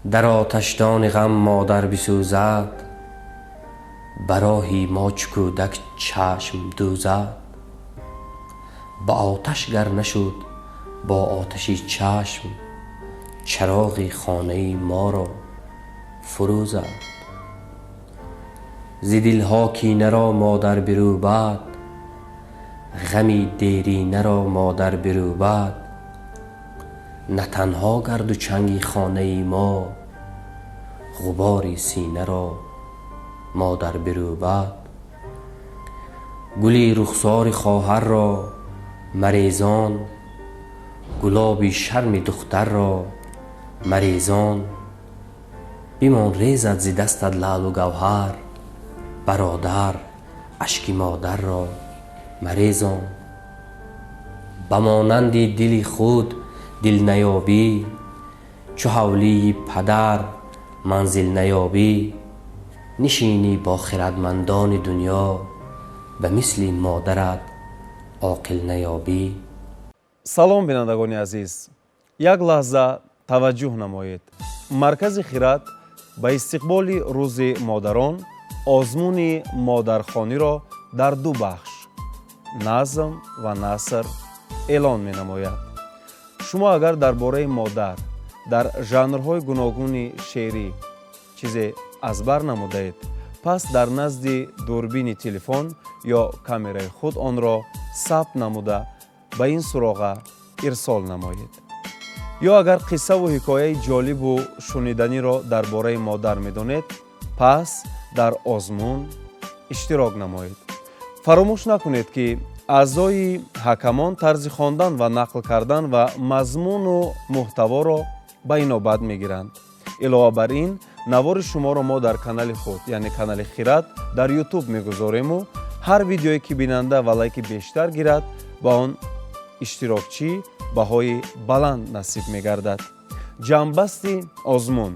Дар оташдони ғам модар бисӯзад, ба роҳи мо чу кӯдак чашм дӯзад. Ба оташ гар нашуд бо оташи чашм, чароғи хонаи моро фурӯзад. Зи дилҳо кинаро модар бирӯбад, ғами деринаро модар бирӯбад. На танҳо гарду чанги хонаи мо, ғубори синаро модар бирӯбад. Гули рухсори хоҳарро марезон, гулоби шарми духтарро марезон. Бимон резад зи дастат лаълу гавҳар, бародар, ашки модарро марезон. Ба монанди дили худ дил наёбӣ, чу ҳавлии падар манзил наёбӣ. Нишинӣ бо хирадмандони дунё, ба мисли модарат оқил наёбӣ. Салом, бинандагони азиз! Як лаҳза таваҷҷӯҳ намоед. Маркази «Хират» ба истиқболи Рӯзи модарон озмуни модархониро дар ду бахш, назм ва наср, эълон менамояд. Шумо агар дар бораи модар дар жанрҳои гуногуни шеърӣ чизе аз бар намудаед, пас дар назди дурбини телефон ё камераи худ онро сабт намуда, ба ин суроға ирсол намоед. Ё агар қиссаву ҳикояи ҷолибу шуниданиро дар бораи модар медонед, пас дар озмун иштирок намоед. Фаромӯш накунед, ки аъзои ҳакамон тарзи хондан ва нақл кардан ва мазмуну муҳтаворо ба инобат мегиранд. Илова бар ин, навори шуморо мо дар канали худ, яъне канали «Хират» дар Ютуб мегузорему ҳар видеое ки бинанда ва лайки бештар гирад, ба он иштирокчӣ баҳои баланд насиб мегардад. Ҷамъбасти озмун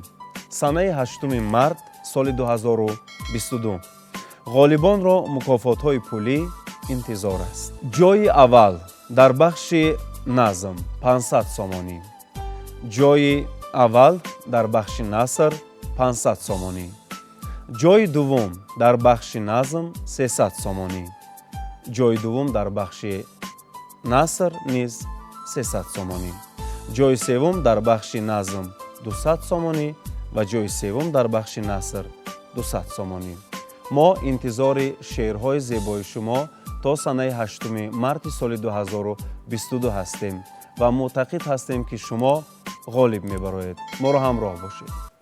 санаи 8 март соли 2022. Ғолибонро мукофотҳои пулӣ интизор аст. Ҷойи аввал дар бахши назм 500 сомонӣ, ҷойи аввал дар бахши наср 500 сомонӣ, ҷойи дуввум дар бахши назм 300 сомонӣ, ҷойи дуввум дар бахши наср низ 300 сомонӣ, ҷойи севум дар бахши назм 200 сомонӣ ва ҷойи севум дар бахши наср 200 сомонӣ. Мо интизори шеърҳои зебои шумо то санаи 8 марти соли 2022 ҳастем ва мӯътақид ҳастем, ки шумо ғолиб мебароед. Моро ҳамроҳ бошед.